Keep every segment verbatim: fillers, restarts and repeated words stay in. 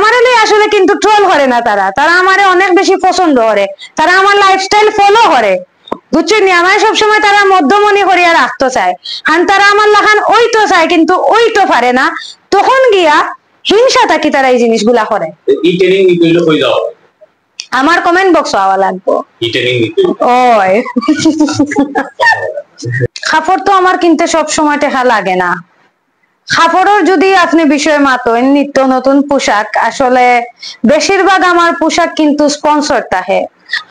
আমারে লইয়া আসলে কিন্তু ট্রোল করে না তারা, তারা আমারে অনেক বেশি পছন্দ করে, তারা আমার লাইফস্টাইল ফলো করে, বুঝছইন নি? আমারে সবসময় তারা মধ্যমণি করিয়া রাখতো চায়, কারণ তারা আমার লাখান অইতো চায় কিন্তু অইতো পারে না, তখন গিয়া হিংসা থাকি তারা এই জিনিসগুলা করে। ই ট্রেনিং নিতে হইলে কই যাওয়া? আমার কমেন্ট বক্স আওয়া লাগবো। ই ট্রেনিং নিতে হইলে। ওই। কাপড় তো আমার কিনতে সব সময় টেকা লাগে না। কাপড়র যদি আপনি বিষয়ে মাতইন, নিত্য নতুন পোশাক, আসলে বেশিরভাগ আমার পোশাক কিন্তু স্পন্সর থাকে।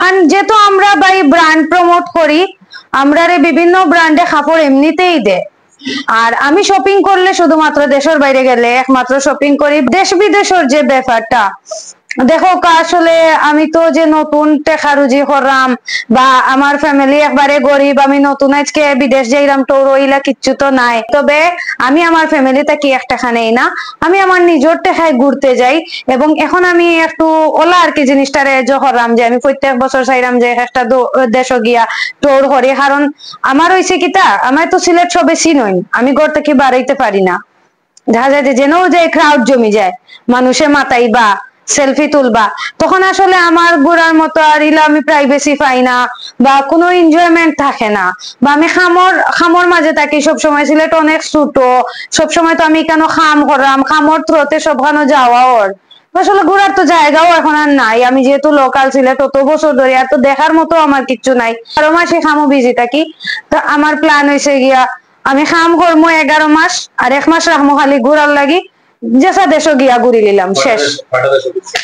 আর যেহেতু আমরা ভাই ব্র্যান্ড প্রমোট করি, আমরারে বিভিন্ন ব্র্যান্ডে কাপড় এমনিতেই দেয়। আর আমি শপিং করলে শুধুমাত্র দেশর বাইরে গেলে একমাত্র শপিং করি। দেশ বিদেশর যে ব্যাপারটা, দেখো কা, আসলে আমি তো যে নতুন টেকা রুজি করলাম বা আমার ফ্যামিলি একবারে গরিব, আমি নতুন আজকে বিদেশ যাইলাম, ট্যুর অইলা কিচ্ছু তো নাই। তবে আমি আমার ফ্যামিলি থাকি এক টেকা নেই না, আমি আমার নিজর টেকায় ঘুরতে যাই। এবং এখন আমি একটু ওলা আর কি জিনিসটারে এজো করলাম যে আমি প্রত্যেক বছর চাইলাম যে একটা দো-, দেশো গিয়া ট্যুর করি, কারণ আমার অইছে কিতা, আমার তো সিলেট সবে চিনইন, আমি ঘর থাকি বারইতে পারি না। দেখা যায় যে যেনও যাই ক্রাউড জমি যায়, মানুষে মাতাইবা, সেলফি তুলবা, তখন আসলে আমার ঘুরার মতো আর ইলা আমি প্রাইভেসি পাই না বা কোনো এনজয়মেন্ট থাকে না। বা আমি কামর, কামর মাঝে থাকি সবসময়, সিলেট অনেক ছোট, সবসময় তো আমি কেন কাম করলাম, কামর থ্রুতে সবখানো যাওয়া ওর। আসলে ঘুরার তো জায়গাও এখন আর নাই। আমি যেহেতু লোকাল সিলেট অত বছর ধরে, আর তো দেখার মতো আমার কিচ্ছু নাই। বারো মাসে কামো বিজি থাকি। তো আমার প্ল্যান অইছে গিয়া আমি কাম করমু এগারো মাস, আর এক মাস রাখমু খালি ঘুরার লাগি। যেসা দেশো গিয়া ঘুরি নিলাম, শেষ। কয়টা দেশ, কয়টা দেশে ঘুরছেন?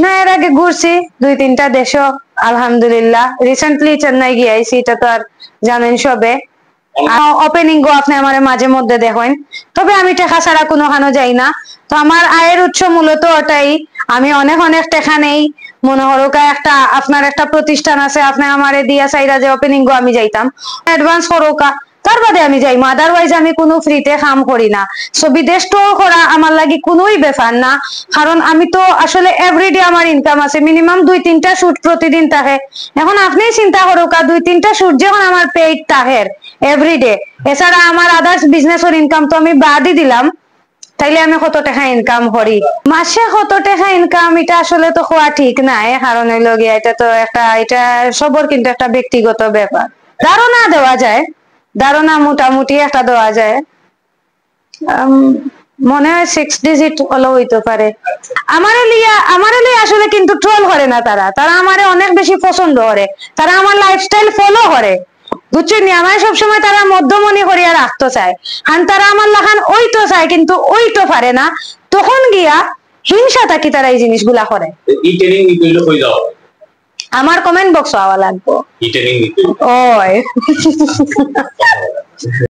না, এর আগে ঘুরছি দুই তিনটা দেশো, আলহামদুলিল্লাহ। রিসেন্টলি চেন্নাই গিয়া আইছি, এটা তো আর জানেন সবে। ওপেনিং গো আপনি আমারে মাঝে মধ্যে দেখইন, তবে আমি টেকা ছাড়া কোনো খানো যাই না। তো আমার আয়ের উৎস মূলত ওটাই, আমি অনেক অনেক টেকা নেই। মনে করুকা একটা, আপনার একটা প্রতিষ্ঠান আছে, আপনি আমারে দিয়া চাইরা যে ওপেনিং গো আমি যাইতাম, অ্যাডভান্স করুকা, তার বাদে আমি যাইমু, আদারওয়াইজ আমি কোনো ফ্রিতে কাম করি না। সো বিদেশ ট্যুর করা আমার লাগি কোনোই ব্যাপার না, কারণ আমি তো আসলে এভরিডে আমার ইনকাম আছে, মিনিমাম দুই তিনটা শুট প্রতিদিন থাকে। এখন আপনিই চিন্তা করুকা, দুই তিনটা শুট যখন আমার পেইড থাকে এভরিডে, এছাড়া আমার আদার্স বিজনেসর ইনকাম তো আমি বাদই দিলাম, তাইলে আমি কত টেকা ইনকাম করি, মাসে কত টেকা ইনকাম, এটা আসলে তো কওয়া ঠিক না। এ কারণ অইলো গিয়া, এটা তো একটা, এটা সবর কিন্তু একটা ব্যক্তিগত ব্যাপার। ধারণা দেওয়া যায়, ধারণা মোটামুটি একটা দেওয়া যায়। আম, মনে হয় সিক্স ডিজিট হলো হইতে পারে। আমারে লিয়া, আমারে লিয়া আসলে কিন্তু ট্রোল করে না তারা, তারা আমারে অনেক বেশি পছন্দ করে, তারা আমার লাইফস্টাইল ফলো করে, বুঝছইন নি? আমারে সবসময় তারা মধ্যমণি করিয়া রাখতো চায়, কারণ তারা আমার লাখান অইতো চায় কিন্তু অইতো পারে না, তখন গিয়া হিংসা থাকি তারা এই জিনিসগুলা করে। ই ট্রেনিং নিতে হইলে কই যাওয়া? আমার কমেন্ট বক্স আওয়া লাগবো। ই ট্রেনিং নিতে হইলে। ওই।